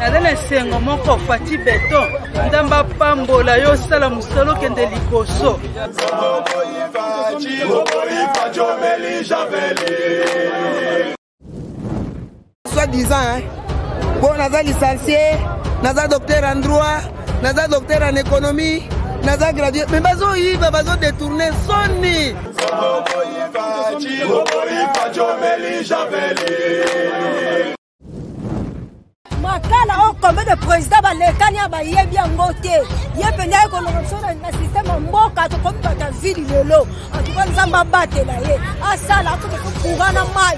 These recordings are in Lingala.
Naza na esengo moko Fatshi Beton, Nzambe apambola yo, osala mosala okende liboso. Soit disant, hein? Bon, naza licencié, naza docteur en droit, naza docteur en économie, naza gradué, mais bazo yiba, bazo détourner soni. Makala oyo combien de président balekani ya bayebi yango te ye mpenza aye kolonga biso na systeme ya mboka tokomi bato ya vili lelo antuka nzambe abatela ye asala akota so courant na mai.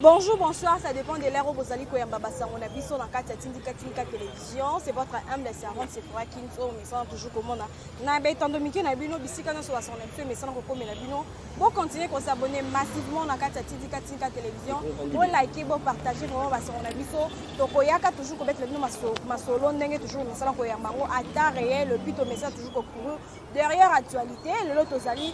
Bonjour, bonsoir, ça dépend de l'heure où vous allez koyamba basango na biso na kati ya Tindika Tindika Télévision. C'est votre humble servante Sephora Kinso, mais ça toujours komona. Na betando mike na bino bisika nyonso basango na biso mais ça kokomela bino. Bo continuer ko s'abonner massivement na kati ya Tindika Tindika Télévision. Bo liker, bo partager vraiment basango na biso. Tokoyaka toujours kobetela bino masolo ndenge toujours mesana koyamba yango ata réel puis to mesana toujours ko courir derrière actualité. Lelo tozali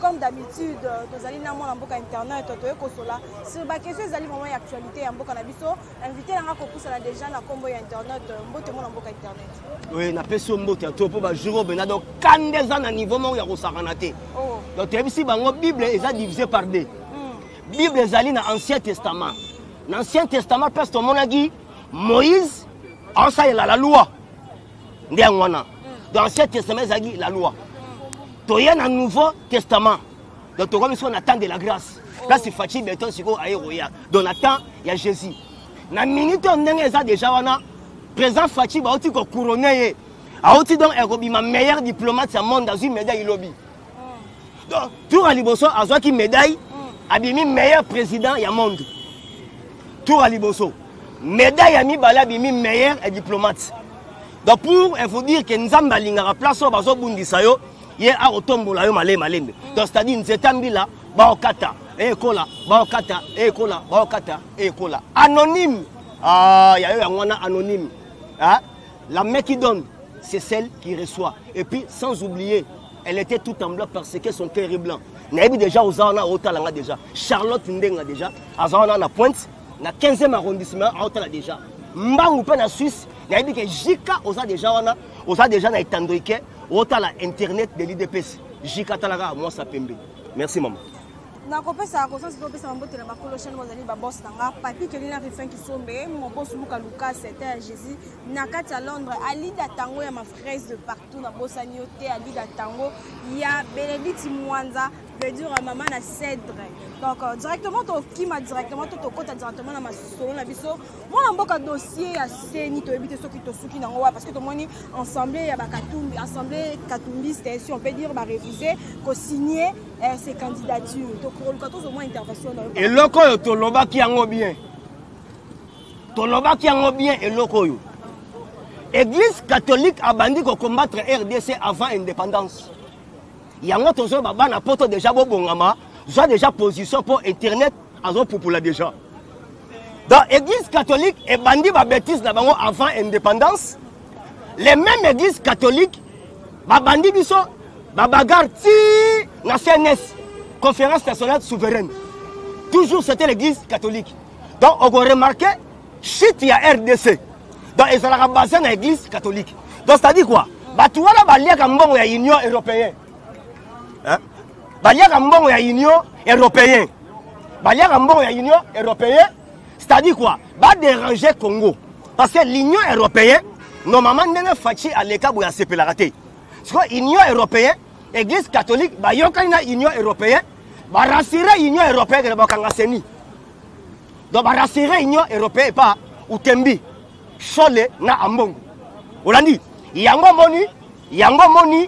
comme d'habitude tozali na mwana mboka internet toye kosola sur ba question ezali vraiment ya actualité ya mboka na biso. Invité nanga kopusana déjà na kombo ya internet. Mbote mwana mboka internet. Oui, napesi yo mbote ya to mpo ba jour oyo bena donc kanda eza na niveau moko ya kosakana te. Oh. Donc toyebisi bango Bible eza divisé par deux. Bible ezali na Ancien Testament. Na Ancien Testament place tomonaki Moïse aosalela la loi. Nde yango wana. Donc Ancien Testament ezalaki la loi. Toye na Nouveau Testament. Donc tokomi sikoyo na temps de la grâce. Place Fatshi Beton sikoyo aye koya. Donc na temps ya Jésus. Na minute oyo ndenge eza déjà wana, président Fatshi bauti ko couronner ye. Auti donc ekobima meilleur diplomate ya monde, azwi médaille lobi. Donc tour ya liboso azwaki médaille, abimi meilleur président ya monde. Tour ya liboso. Médaille ya mibale abimi meilleur diplomate. Donc pour vous dire que Nzambe alingaka place oyo bazobundisa yo, ye akotombola yo malembe malembe. Donc c'est-à-dire nzeta mbila baokata, ekola, baokata, ekola, baokata, ekola. Anonyme. Ah, ya yo yango wana anonyme. Ah, la main qui donne, c'est celle qui reçoit. Et puis sans oublier, elle était tout en blanc parce que son cœur est blanc. Nayebi déjà oza wana otalanga déjà. Charlotte Ndenga déjà, aza wana na pointe na 15e arrondissement aotala déjà. Mbangu pe na Suisse, nayebi ke Jika oza déjà wana, oza déjà na Etandrike, otala internet de l'I D P S. Jika talaka mwasa pembe. Merci maman. Nakopesa conscience mpe opesa mbote na bakolo chaîne bozali ba boss na nga Papi Kelina Rifin Kisombe, mon boss Luka Lucas, c'était à Jésus na kati ya Londres, Alida Tango ya ma fraise de partout na bosani yo te, Alida Tango ya Bénédicte Mwanza, veut dire maman na Cèdre. Donc directement to kima directement to tokota directement na masolo na biso. Mwana mboka dossier ya CENI toyebi te soki tosuki nango wa parce que tomoni assemblée ya ba Katumbi, assemblée katumbiste si on peut dire ba réviser ko signer ces candidatures. Tokoluka tozwa mwa intervention na yo. Eloko oyo tolobaki yango bien. Tolobaki yango bien eloko oyo. Église catholique abandi ko combattre RDC avant indépendance. Yango tozo ba bana poto déjà bobongama, zwa déjà position pour internet azo pupula déjà. Donc église catholique ebandi ba bêtise na bango avant indépendance. Les mêmes églises catholiques ba bandi biso ba bagarre ti na CNS, Conférence nationale souveraine. Toujours c'était l'église catholique. Donc on a remarqué chute ya RDC. Donc ils ont basé na église catholique. Donc c'est-à-dire quoi? Ba tu wana ba liaka mbongo ya Union européenne. Hein? Ba liaka mbongo ya Union européenne. Ba liaka mbongo ya Union européenne, c'est-à-dire quoi? Ba déranger Congo. Parce que l'Union européenne, normalement ndenge Fatshi aleka boya sepelaka te. Parce que Union européenne, Église catholique, ba yokani na Union européenne, ba rassurer Union européenne que ba kanga CENI. Donc ba rassurer Union européenne pas Utembi, Shole na Ambongo. Olandi, yango moni, yango moni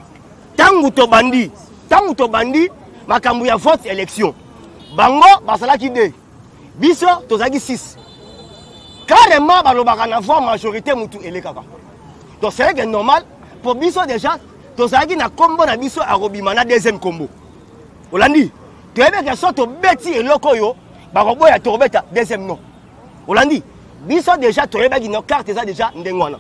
tangu tobandi, tangu tobandi makambo ya vote élection. Bango basalaki 2. Biso tozalaki 6. Carrément balobaka na voix majorité mutu elekaka. Donc c'est que normal pour biso déjà tozalaki na kombo na biso akobima na deuxième kombo. Olandi, toyebi ke so tobeti eloko oyo bakoboya tokobeta deuxième nom. Olandi, Biso déjà toyebaki no carte eza déjà ndenge wana.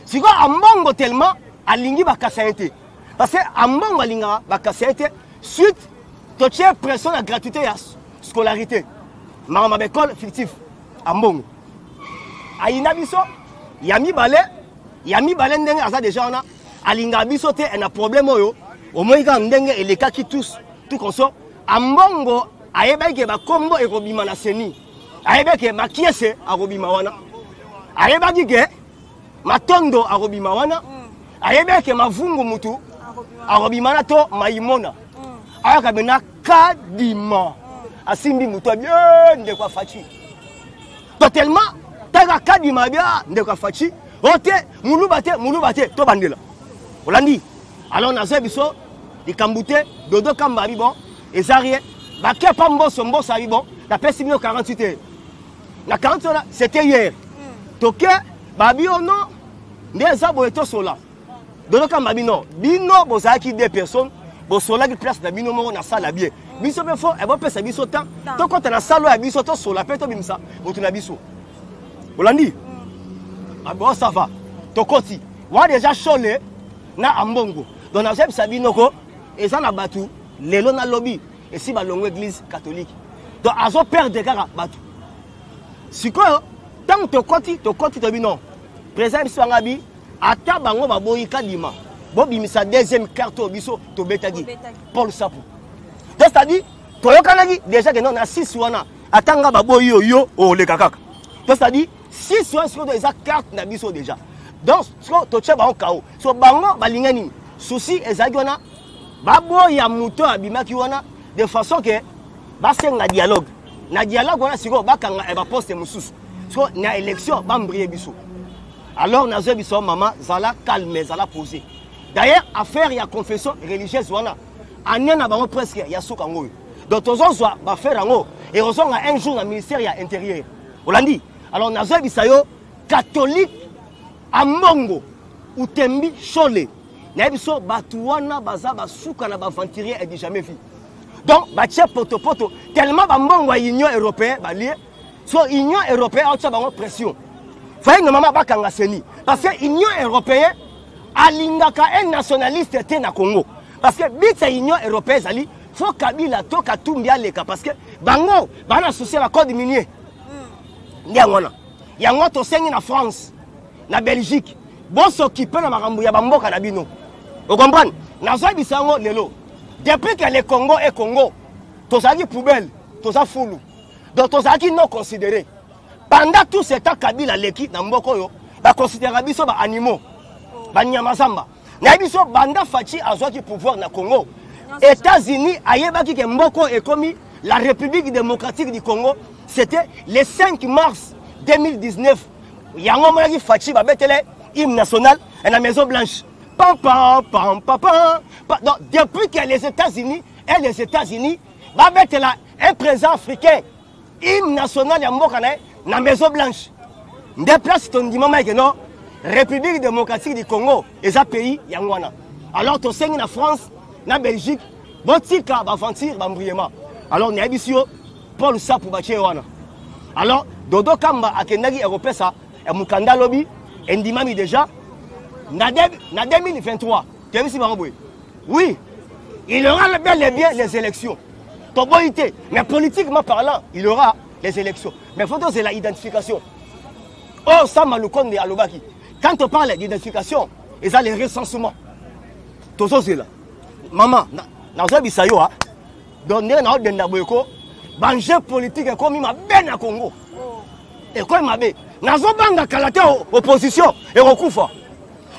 Sikoyo Ambongo tellement alingi bakasaye te. Parce que Ambongo alingaka bakasaye te suite totie pression na gratuité ya scolarité. Makambo ya école fictif Ambongo. Ayina biso ya mibale ya mibale ndenge aza déjà wana alingaka biso te na problème oyo omoni kaka ndenge elekaki tous tout consort Ambongo ayebaki ke bakombo ekobima na seni ayebaki ke makiese akobima wana ayebaki ke matondo akobima wana ayebaki ke mavungu mutu akobima wana to maimona ayaka bena kadima asimbi mutu abi eh, ndeko afaci totalement taka kadima abi ah, ndeko afaci o oh, te muluba te muluba te tobandela olandi alors nazoya biso likambo te dodo kamba abi bon eza rien bake pa mboso mboso abi bon napesi bino 48 heures na 48 heures c'était hier mm. toke babi o oh non nde eza boye tosola dodo kamba bino bino bozalaki deux personnes bosolaki place na bino moko na salle ya bien biso mpe fo ebopesa biso temps tokɔta na salle oyo ya biso tosola mpe tobimisa moto na biso olandi mm. ah bon ça va tokoti wana deja shole na ambongo donc nazoyebisa bino ko eza na bato lelo na lobi esi balongo église catholique donc azo perdre kaka bato sikoyo ntango tokoti tokoti toyebi non président biso yanga bi ata bango baboyi kadima bobimisa deuxième carte oyo biso tobetaki paul sapu donc c'est-à-dire toyokanaki déjà ke non na 6 wana ata nga baboyi yo yo oleka kaka donc c'est-à-dire 6 wana sikoyo eza carte na biso déjà donc sikoyo totie bango kao so bango balinga nini souci ezalaki wana baboya moto abimaki wana de façon ke basenga dialogue na dialogue wana sikoyo bakanga eh, baposte mosusu sikoyo na élection bambrie biso alors nazwa biso mama zala calme zala posé d'ailleurs affaire ya confession religieuse wana année na bango presque ya suka yango oyo donc tozozwa baaffaire yango ekozonga un jour na ministère ya intérieur olandi alors nazoyebisa yo catholique ambongo utembi shole nayebi so bato wana baza basuka na baaventurier et du jamais vu donc batie potopoto tellement bambongo ya union européen balie so union européen aotia bango pression faye normalement bakanga seni parce que union européen alingaka un nationaliste te na congo parce que but ya union européen ezali fo kabila to katumbi aleka parce que bango baa na souci ya bacode minier nde yango wana yango tosengi na france na belgique bosokipe na makambo ya bamboka na bino okomprendre nazoyebisa yango lelo depuis que le congo est congo tozalaki poubelle toza fulu donc tozalaki non considéré pendant tout ce temps kabila aleki na mboka oyo baconsidéraka biso baanimaux banyama zamba nayebi biso banda faci azwaki pouvoir na congo états-unis ayebaki ke mboka oyo ekomi la république démocratique du congo c'était le 5 mars 2019 yango omonaki faci babetele hymne national na maison blanche pam pam pam pam pam donc depuis que les états-unis et les états-unis babetela un président africain hymne national ya mboka na ye na maison blanche nde place tondimama eke non république démocratique du congo eza pays yango wana alors tosengi na france na belgique botika baventure bambriema alors nayebisi yo paul sapu batie wana alors dodo kamba akendaki ekopesa mokanda lobi endimami déjà na, na 2023 toyebisi bango boye oui il aura bel et bien les élections toboyi te mais politiquement parlant il aura les élections mais faut tozela identification oyo sama lukonde alobaki quand on parle d'identification eza le recensement tozozela mama nazoyebisa yo donc ndenge naodenda boye ko banjeu politique ekomi mabe na congo ekomi mabe nazobanga kala te opposition ekokufa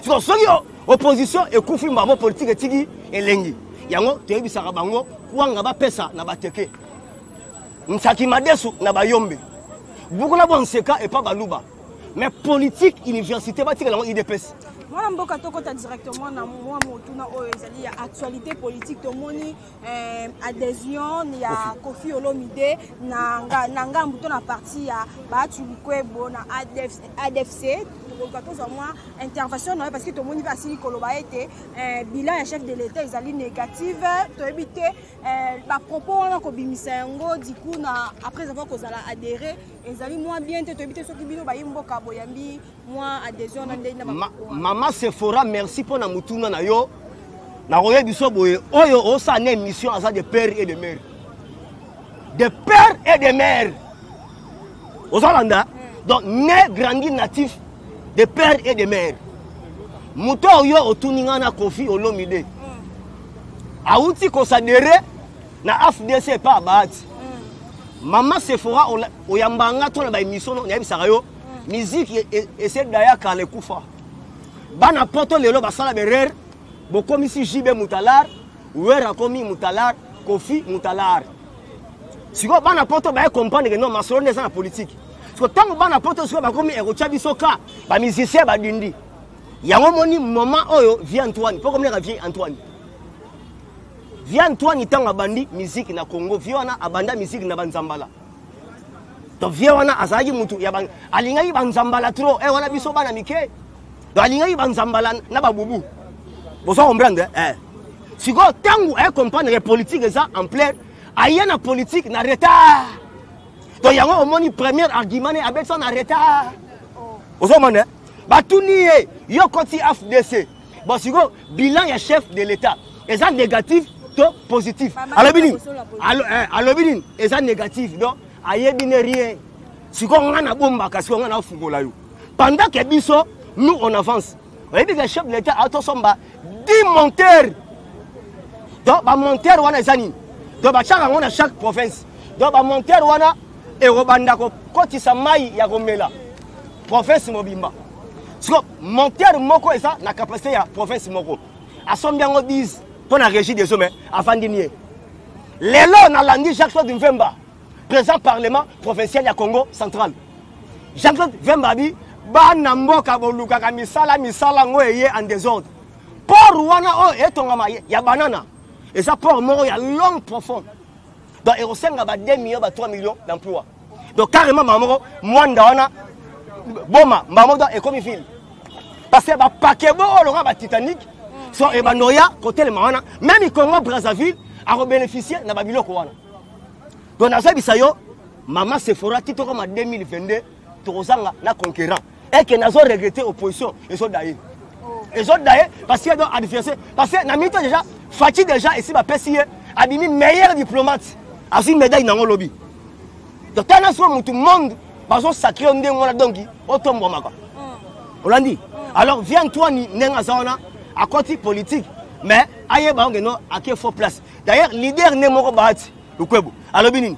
siko soki opposition ekufi mbamo politike etiki elengi yango toyebisaka bango kwanga bapesa na bateke nsaki madesu na bayombe bukuna bonseka epa baluba mais politique université batikela yango idps mwana mboka tokota directement na mwa motuna oyo ezali ya actualité politique tomoni eh, adhésion ya Koffi Olomide na, na ngambu to na parti ya Bahati Lukwebo na ADF, ADFC tokoluka tozwa mwa intervention na ye parce que tomoni mpe asili koloba ete eh, bilan ya chef de l'état ezali négative toyebi te eh, bapropos wana kobimisa yango du coup na après avoir kozala adhéré. Ezali mwa bien te, toyebi te soki bino bayi mboka boyambi mwa adhésion na ndenge na Ma, mama Sephora, merci mpo na motuna na yo. Nakoyebi biso boye, oyo osala na émission aza de père et de mère, de père et de mère, ozolanda? Donc né, grandi, natif de père et de mère. Moto oyo otuni ngai na Kofi Olomide awuti kosadere na AFDC epa Bahati. Mama Sephora, oyamba nga to na baémission, nayebisaka yo, musique ese daya kala, ekufa. Bana Poto lelo basala berere, bokomisi JB mutalar, Wer akomi mutalar, Kofi mutalar. Sikoyo bana Poto baye comprendre ke non, masolo nde eza na politique. Sikoyo ntango bana Poto sikoyo bakomi ekotya biso ka bamusicien badindi yango, moni moment oyo vie Antoine mpo kominaka vie Antoine, vie Antoine ntango abandi musique na Congo, vie wana abanda musique na banzambala. Donc vie wana azalaki mutu ya alingaki banzambala trop. Eh, wana biso bana mike. Donc alingaki banzambala na babubu, boza comprendre, eh? Sikoyo ntango aye comprendre ke politique eza ampleur, aye na politique na retard. Donc yango omoni premier argument ne abetisa na retard. Ozomona batuni ye: yo koti AFDC, bon, sikoyo bilan ya chef de l'État eza négatif to positif? Alobi nini? Alobi nini? Eza négatif. Donc ayebi ne rien. Sikoyo nga nabombaka, sikoyo nga nafungola yo pendant que biso, nous on avance. Oyebi ke chef de l'État atosomba 10 monteurs. Donc bamonteur wana eza nini? Donc batiaka yango na chaque province. Donc bamonteur wana ekobanda kokotisa mai ya komela province mobimba. Siko monteur moko eza na capacité ya province moko, asombi yango 10 mpo na Régie des eaux. Mais afandi nie. Lelo nalandi Jacques Claude Mvemba, président parlement provincial ya Congo Central. Jean Claude Vemba abi: bana mboka bolukaka misala, misala yango eye en désordre. Port wana oyo etongama ya banana eza port moko ya longue, profond. Donc ekosenga ba 2 millions, ba 3 millions d'emploi. Donc carrément mama moko Mwanda wana boma mbala moko, donc ekomi ville, parce que bapaquebot oyo lokola batitanic so ebanda oya kotelema wana, même Congo Brazzaville akobénéficie na babiloko wana. Donc nazoyebisa yo, mama Sephora, ti tokoma 2022 tokozanga na conquérant eke nazo regretter opposition ezoda ye, ezoda ye, parce que donc adversaire, parce que na minute déjà Fatshi déjà esi bapesi ye, abimi meilleur diplomate, azwi médaille nango lobi. Donc tala sikoyo motu monde bazosacre yo ndenge wana, donc otombwamaka, olandi? Alors vie Antoine, ndenge aza wana, akoti politique, mais ayeba yango no ake faux place. D'ailleurs leader nde moko Bahati Lukwebo alobi nini?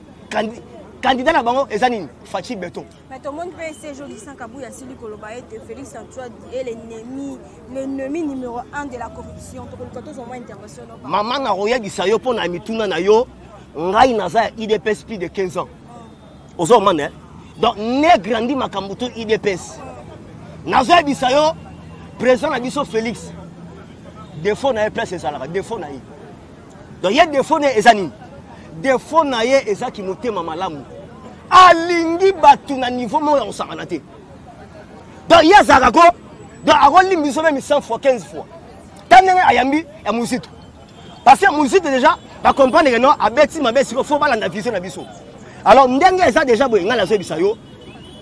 Candidat na bango eza nini? Fatshi Béton. Mais tomoni mpe SG Augustin Kabuya asili koloba ete Félix Antoine est l'ennemi, l'ennemi numéro 1 de la corruption. Tokoluka tozwa mwa intervention no. Mama, nakoyebisa yo mpo na mituna na yo, ngai naza ya UDPS plus de 15 ans, ozomana, eh? Donc ne grandi makambo to UDPS. Nazoyebisa yo, président na biso Félix, défaut na ye, place ezalaka défaut na ye. Donc ye défaut na ye eza nini? Défaut na ye ezaki motema malamu, alingi bato na niveau moko ya kosangana te. Donc ye azalaka ko, donc akolimbi biso même 100 fois, 15 fois, ta ndenge ayambi ya Mozitu, parce que Mozitu déjà bacomprendre ke non, abeti mabe, siko fo balanda vision na biso. Alors ndenge eza déjà boye, ngai nazoyebisa yo,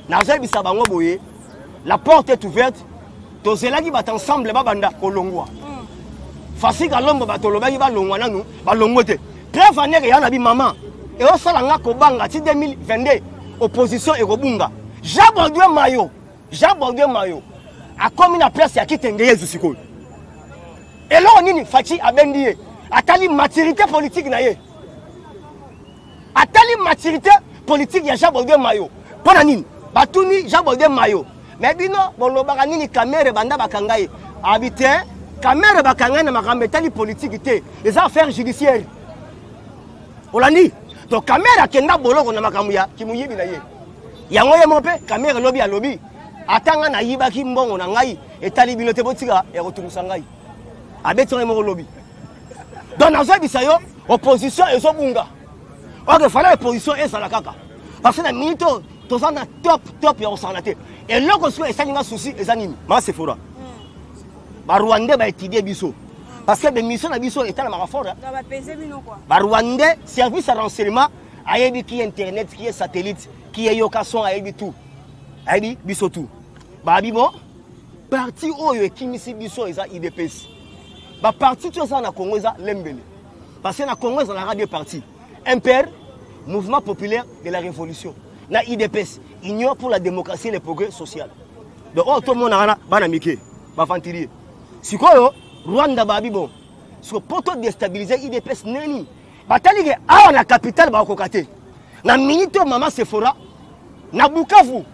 nazoyebisa bango boye: la porte est ouverte. Tozelaki bato ensemble babanda kolongwa. Fasika Lombo, bato olobaki balongwa, nanu balongwe te. Preuve aneke ya na bi mama eosala nga kobanga ti 2022 opposition ekobunga. Jean Baudouin Mayo, Jean Baudouin Mayo akomi na place ya Kitenge Yezu. Sikoyo eloko nini Fatshi abendi ye? Atali maturité politique na ye, atali maturité politique ya Jean Baudouin Mayo. Mpo na nini batuni Jean Baudouin Mayo: me bino bolobaka nini? Kamerhe, banda bakanga ye, abi te. Kamerhe bakanga ye na makambo etali politike te, eza affaire judiciaire, olandi? Donc Kamerhe akenda boloko na makambo ya kimoyibi na ye. Yango ye moko mpe Kamerhe elobi, alobi: ata ngai nayibaki mbongo na ngai, etali bino te, botika ya kotungisa ngai. Abeti ngai moko lobi. Donc nazoyebisa yo, opposition ezobunga. Ok, fala opposition ezala kaka, parce que na minute oyo toza na top top ya kosangana te. Eloko sikoyo esali nga souci eza nini, ma Sephora? Barwandais baétudie biso, parce que baémission na biso etalamaka fort. Bapese bino quoi? Barwandais, service ya renseignement ayebi ki internet, ki satellite. Qui est yoka son ayebi tout. Ayebi biso tout. Babi bon parti oyo ekimisi biso eza UDPS. Ba parti tout eza na Congo eza lembele. Parce que na Congo ezalaka deux partis. MPR, Mouvement populaire de la révolution. Na UDPS, Union pour la démocratie et le progrès social. Donc oyo tomonaka na bana mike, ba aventurier. Sikoyo Rwanda babi bon. Sikoyo po to déstabiliser UDPS neni? Batali ke awa na capitale bakokoka te. Na minute oyo mama Sephora na Bukavu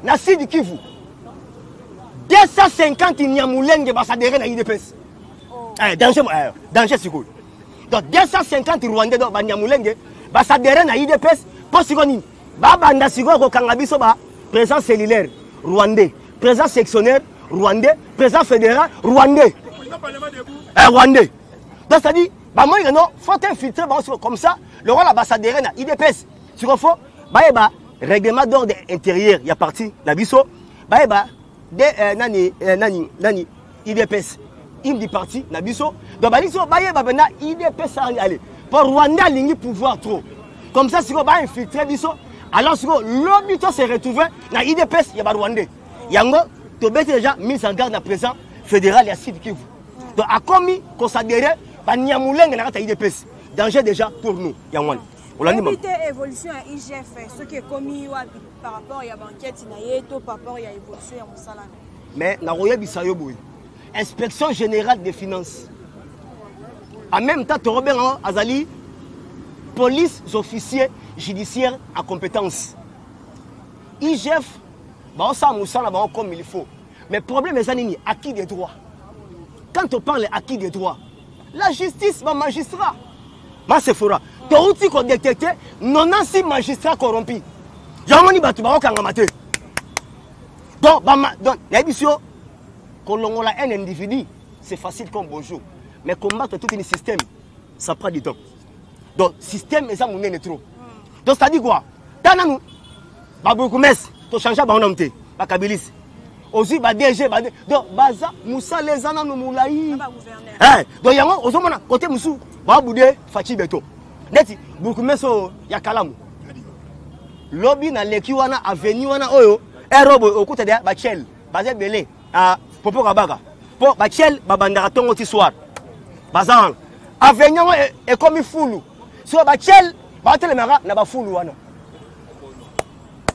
na Sud Kivu 250 Nyamulenge basadere na UDPS. Oh. Eh, danger, eh, danger sikoyo. Donc 250 Rwandais donc ba Nyamulenge basadere na UDPS po sikoyo nini? Babanda sikoyo kokanga biso ba président cellulaire rwandais, président sectionnaire rwandais, président fédéral rwandais. Eh, rwandais. Donc c'est-à-dire bamoni que non, faut infiltrer bango sikoyo comme ça, lokola basadere na UDPS. Sikoyo faut bayeba règlement d'ordre intérieur ya parti na biso, bayeba de eh, nani eh, nani nani UDPS hymne du parti na biso. Donc balingi sikoyo bayeba mpenza UDPS allez po Rwanda alingi pouvoir trop. Comme ça sikoyo ba infiltrer biso, alors sikoyo lobi to se retrouver na UDPS ya ba Rwandais. Yango tobeti déjà mise en garde na président fédéral ya Sud Kivu. Donc akomi kosadere ba Nyamulenge na kati ya UDPS. Danger déjà pour nous yango wana. Olandi mama. Oyebi te évolution ya IGF soki ekomi wapi par rapport ya banquete na ye to par rapport ya évolution ya mosala na ye. Mais nakoyebisa yo boye, inspection générale des finances en même temps tokobenga azali police officier judiciaire à compétence. IGF baosala mosala bango comme il faut, mais problème eza nini? Acquis des droits. Quand on parle acquis des droits, la justice ba magistrat ma Sephora touti ko détecter 96 magistrats corrompus. Yango ni bato bakokangama te. Donc ba donc nayebi yo kolongola un individu c'est facile comme bonjour, mais combattre tout un système ça prend du temps. Donc système eza monene trop. Donc ça dit quoi? Tala nanu ba bourgmestre to changer bango nanu te, ba kabiliste ozwi ba DG ba D, donc baza mosala eza nanu molai. Eh, donc yango ozomona côté mosusu babude Fatshi Beton neti bourgmestre oyo ya Kalamu lobi na leki wana avenue wana oyo ero boye okuta deya bachel baza ebele a popo kabaka po bachel babandaka ntongo ti soir baza wana avenue yango ekomi fulu so bachel batelemaka na bafulu wana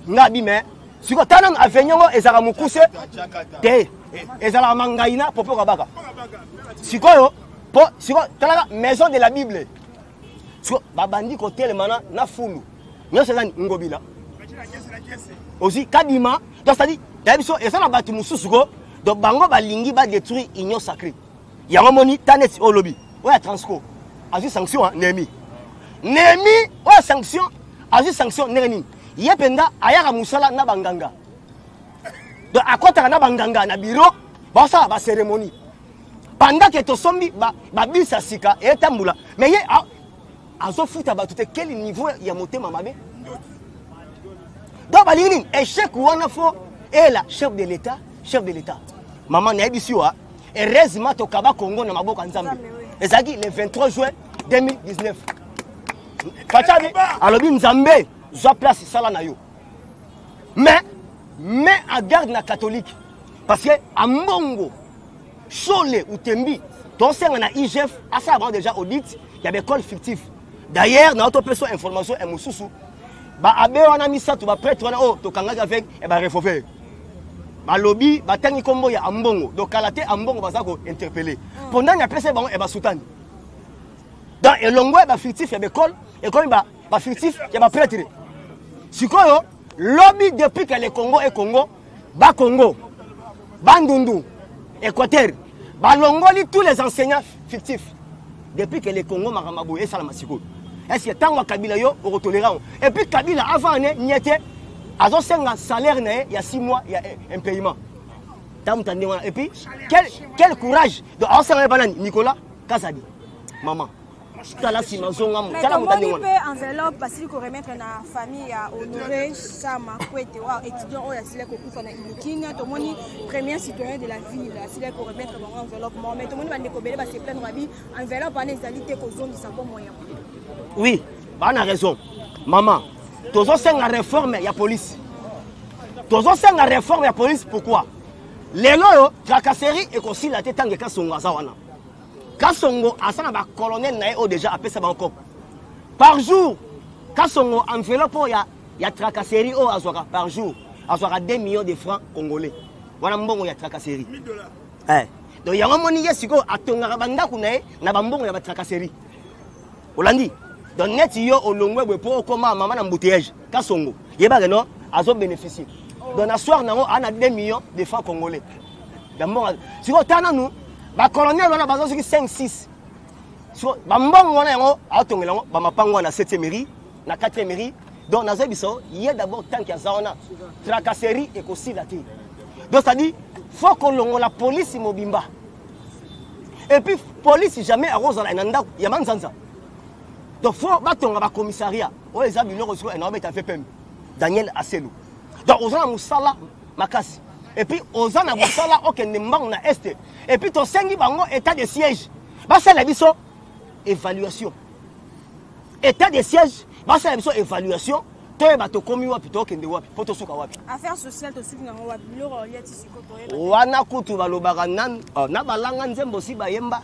nga bi mais sikoyo tala nanu avenue yango ezalaka mokuse te, ezalaka mangai na popo kabaka sikoyo po sikoyo talaka maison de la Bible sikoyo babandi kotelema na fulu nyonso eza ngobila ozwi kadima. Donc c'est-à-dire nayebi biso eza na bato mosusu ko donc bango balingi ba détruire union sacrée. Yango moni ta neti oyo lobi oyo ya transco azwi sanction, Néhémie Néhémie oyo sanction azwi sanction ndenge nini? Ye mpenza ayaka mosala na banganga, donc akɔtaka na banganga na bureau basala ba cérémonie pendant que tosombi babisi ya sika etambola, mais ye azofuta bato te. Quel niveau ya motema mabe? Donc balingi nini? Échec wana fo ela chef de l'état, chef de l'état mama nayebisi yo, heureusement tokaba Congo na maboko ya Nzambe. Ezalaki le 23 juin 2019, Fatshi alobi Nzambe zwa place sala na yo, mais à garde na catholique parce que Ambongo Shole Utembi tosenga na IGF asala bango déjà audit ya baécole fictive. D'ailleurs na topesa information ya mosusu, ba abbé wana misato, ba prêtre wana oyo tokangaki avec ba revolver, balobi batangi nkombo ya Ambongo. Donc kala te Ambongo baza kointerpeller mpo ndani apesa bango ya basutani. Donc elongo ya bafictif ya baécole ekomi bafictif ya baprêtre. Sikoyo lobi depuis que le Congo e Congo, bakongo Bandundu Équateur balongoli tous les enseignants fictifs depuis que le Congo. Makambo boye esalama sikoyo, est ce que ntango ya Kabila yo okotolera yango? Et puis Kabila avant ane nye te azosenga salaire na ye ya 6 mois ya impayement ntango moto ndenge wana. Et puis quel courage! Donc aosenga ye banani? Nicolas Kazadi. Mama tala nsima zonga tala moto ndenge wana. Mpe enveloppe basili koremettre na famille ya Honoré Sama Kwete wa étudiant oyo asili kokufa na Unikin. Tomoni premier citoyen de la ville asili koremettre bango enveloppe moko, mais tomoni bandeko ebele base plaindre, babi enveloppe wana ezali te kozongisa bomoi ya Oui, bana raison mama. Tozosenga réforme ya police. Tozosenga réforme ya police pourquoi? Lelo oyo tracasserie ekosila te ntango Kasongo aza wana. Kasongo aza na bacolonel na ye oyo déjà apesa bango kopo par jour. Kasongo enveloppe oyo ya tracasserie oyo azwaka par jour, azwaka 2 millions de francs congolais. Wana mbongo ya tracasserie. Eh. Donc yango moni ye sikoyo atongaka bandako na ye na bambongo ya batracasserie. Olandi? Donc neti yo olongwe boye mpo okoma mama na embouteillage, Kasongo yebaka no azobénéficie. Donc na soir nango aa na 2 millions de francs congolais ya mbongo. Sikoyo ta nanu bacolonel wana baza soki 5 6. Sikoyo bambongo wana yango aotongela yango bamapango wana na 7e mairie, na 4e mairie. Donc nazoyebisa yo ye d'abord, tant que aza wana, tracasserie ekosila te. Donc c'est-à-dire faut kolongola polisi mobimba. Et puis police jamais akozala na ndako ya manzanza. Donc faut batonga bacommissariat oyo eza biloko sikoyo enaobeta VPM Daniel Aselo. Donc oza na mosala makasi, et puis oza na mosala okende mbangu na Est. Et puis tosengi bango état de siège, basala biso évaluation. État de siège, basala biso évaluation, toyeba tokomi wapi, tokende wapi, mpo tosuka wapi. Affaire sociale, tosuki nango wapi? Biloko olia ti siko toyeba. Wana kutu balobaka oh, na balanga nzembo si bayemba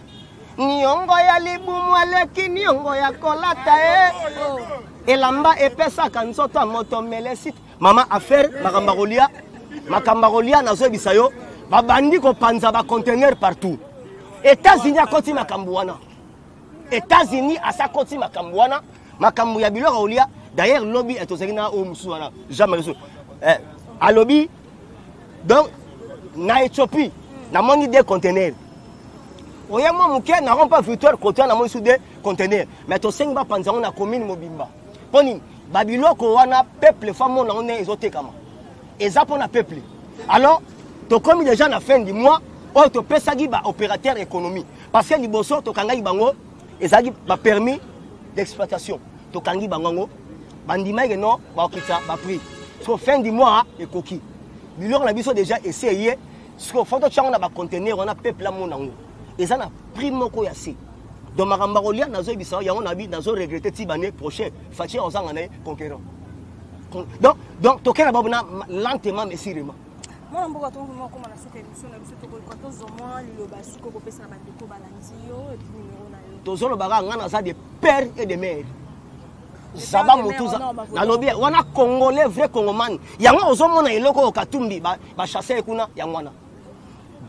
niongo ya libumu eleki niongo ya kolata e elamba epesaka nzoto ya moto melesi. Mama, affaire makambo ya kolia, makambo ya kolia, nazoyebisa yo, babandi kopanza baconteneur partout. États-Unis akoti makambo wana. États-Unis asakoti makambo wana, makambo ya biloko ya kolia. D'ailleurs lobi tozalaki na oyo mosusu wana, Jean Marie alobi donc na Éthiopie namoni deux conteneurs. Oye mwa moke na rond-point Victoire kote wana, namoni su deux conteneurs. Mais tosengi bapanza yango na commune mobimba. Mpo nini? Babiloko wana peuple fa mona yango ndenge ezotekama, eza mpo na peuple. Alors tokomi déjà na fin du mois oyo, topesaki baopérateur économie, parce que liboso tokangaki bango, ezalaki bapermis d'exploitation. Tokangi bango yango, bandimaki non, bakokitisa baprix. So fin du mois ekoki, biloko na biso déjà esi eye. Siko faut totia yango na baconteneur wana, peuple amona yango eza na prix moko ya se. Donc makambo ya kolia, nazoyebisa yango na bi nazo regretter ti bane prochain Fatshi ozanga na ye conquérant. Donc tokei na babu na lentement mais sûrement. Mwana mboka, tonkoma okoma na suka émission na biso. Tokoka tozwa mwa liloba suka kopesa na bandeko balandi yo, et puis numéro na yo. Tozolobaka nga naza de père et de mère, zaba motu nalobi wana congolais, vrai congomane. Yango ozomona eloko oyo Katumbi bachasse ye kuna, yango wana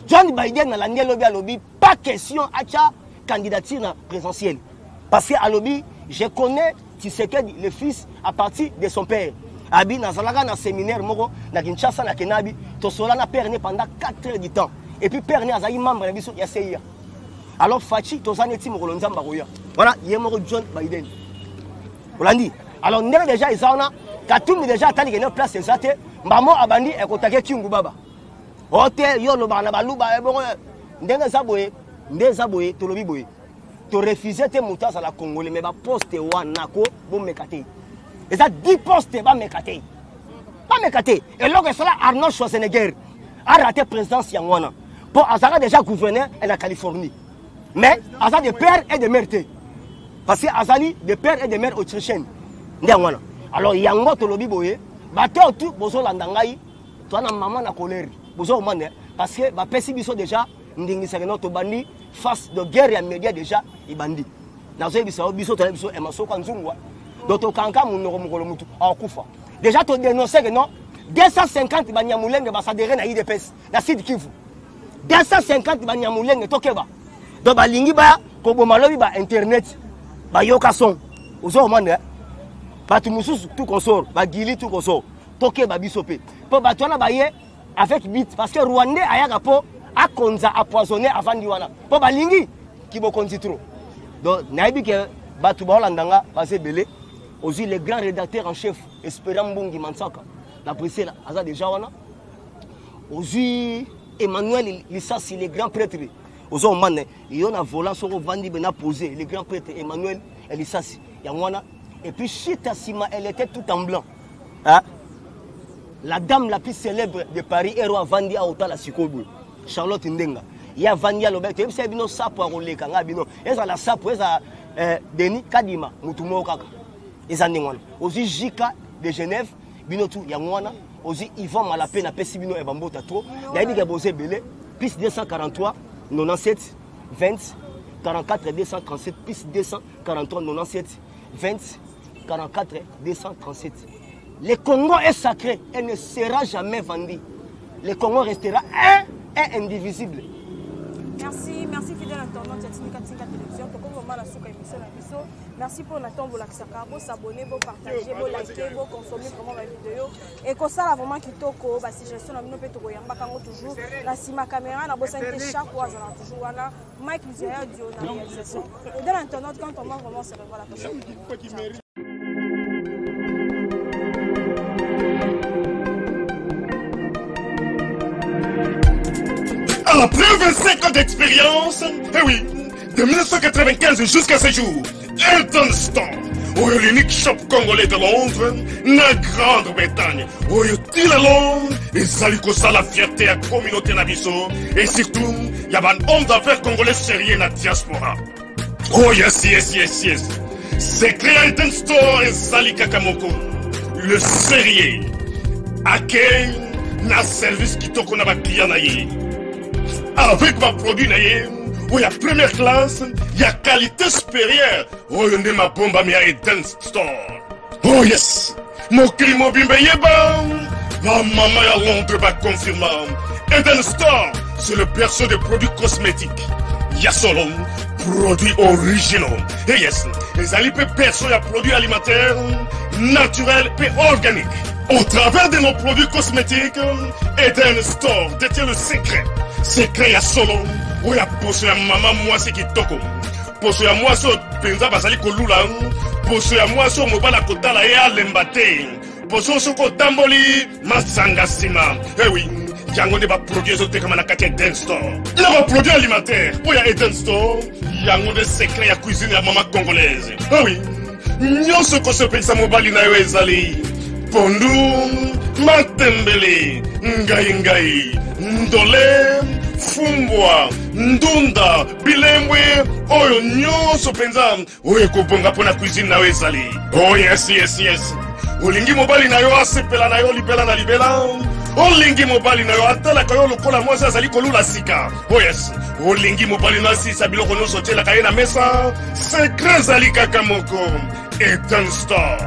John Biden alandi elobi, alobi pas question atya candidature na présidentielle, parce que alobi je connais Tshisekedi le fils à partir de son père. Abi nazalaka na séminaire moko na Kinshasa, na kenabi tosola na père ne pendant 4 heures du temps, et puis père ne azalaki membre na biso ya CIA. Alors Fatshi, toza neti mokolo Nzambe akoya wana, ye moko John Biden olandi. Alors ndenge déjà eza wana, Katumbi déjà atali kende place eza te, mbamo abandi ekotake Kingu baba o te, yo olobaka na baluba ebongo. Ndenge eza boye, nde eza boye, tolobi boye, torefuse te moto azala congolais, mais baposte wana ko bomeka te. Eza 10 poste, bameka te, bameka te. Eloko esala Arnold Schwarzenegger araté présidence, yango wana, mpo azalaka déjà gouverneur na Californie, mais aza de père et de mère te, parce que azali de père et de mère autrichienne, nde yango wana. Alors yango tolobi boye, bato oyo tu bozolanda ngai, toza na mama na colère, bozo komanda, parce que bapesi biso déjà ndingisaka no tobandi face de guerre ya média déjà ebandi. Nazoyebisa yo, biso toyebi biso emasoko ya nzungwa. Donc tokanka monoko, mokolo mutu akokufa. Déjà todénonce que non, 250 banyamulenge basadere na UDPS na Sud Kivu, 250 banyamulenge, tokeba. Donc balingi baya koboma lobi ba internet, bayoka son, ozo komanda bato mosusu tout consort, bagili tout consort. Tokeba biso mpe, mpo bato wana baye avec but, parce que rwandais ayaka mpo akonza, empoisonné, avandi wana mpo balingi kibokonzi trop. Donc nayebi ke bato baolanda nga baza ebele. Ozwi le grand rédacteur en chef Espérant Mbungi Mansaka na Bruxelles, aza déjà wana. Ozwi Emmanuel Lisasi, le grand prêtre, oza omana yo na volant soko ovandi be na posé le grand prêtre Emmanuel Lisasi, yango wana. Et puis Chita nsima, elle était tout en blanc, hein? La dame la plus célèbre de Paris, ero avandi aotala sikoyo boye, Charlotte Ndenga, ye avandi aloba toyebisa bino sapo akoleka ngai bino, ezala sapo, ezala Denis Kadima, motu moko kaka, eza ndenge wana. Ozwi Jika de Genève bino tout yango wana ozwi Yvan Malape napesi bino ya bambota trop nayebi ke boza ebele plus 243 97 20 44 237 plus 243 97 20 44 237. Le Congo est sacré et ne sera jamais vendu. Le Congo restera un et indivisible. Merci, merci fidèle internaute ya Tindika Tindika Télévision. Tokomi vraiment na suka émission na biso. Merci pour na ntango bolakisaka, bo s'abonner, bo partager, bo liker, bo consommer vraiment ba vidéo. Et kosala vraiment kitoko, ba suggestion na bino pe tokoyambaka yango toujours na sima caméra na bosani te chaque fois azala toujours wana. Mike Luzaya Dio na réalisation. Fidèle internaute, quand on va vraiment se revoit la prochaine fois. Ciao. Après 25 ans d'expérience, eh oui, de 1995 jusqu'à ce jour, Elton Store, oyo l'unique shop congolais de Londres, na Grande-Bretagne, oyo ti lelo ezali kosala fierté ya communauté na biso et surtout ya ba hommes d'affaires congolais sérieux na diaspora. Oh yes, yes, yes, yes. Secret ya Elton Store ezali kaka moko. Le sérieux. Accueil na service kitoko na ba clients na ye. Avec ba produits na ye oyo ya première classe ya qualité supérieure oyo nde mabombami ya Eden Store. Oh yes! Mokili mobimba eyeba bamama ya Londres baconfirma Eden Store, c'est le berceau des produits cosmétiques. Ya solo, produits originaux. Et yes, ezali mpe berceau ya produits alimentaires naturels mpe organiques. Au travers de nos produits cosmétiques, Eden Store détient le secret. Secret ya solo, oyo ya poso ya mama mwasi kitoko. Poso ya mwasi oyo mpenza bazali kolula, poso ya mwasi oyo mobali akotala ye alemba te, poso soki otamboli masanga nsima. Ewi, yango nde baproduit ezotekama na kati ya Eden Store. Na baproduit alimentaire oyo ya Eden Store, yango nde secret ya cuisine ya mama congolaise. Ewi, nyonso ekosepelisa mobali na yo ezali pondu, matembele, ngai ngai, ndole, fumbwa, ndunda, bilembwe, oyo nyonso mpenza oyo ekobonga mpo na cuisine na yo ezali. Oh yes, yes, yes. Olingi mobali na yo asepela na yo libela na libela. Olingi mobali na yo atalaka yo lokola mwasi azali kolula sika. Oh yes. Olingi mobali na asilisa biloko nyonso otielaka ye na mesa. Secret ezali kaka moko. Eden Store.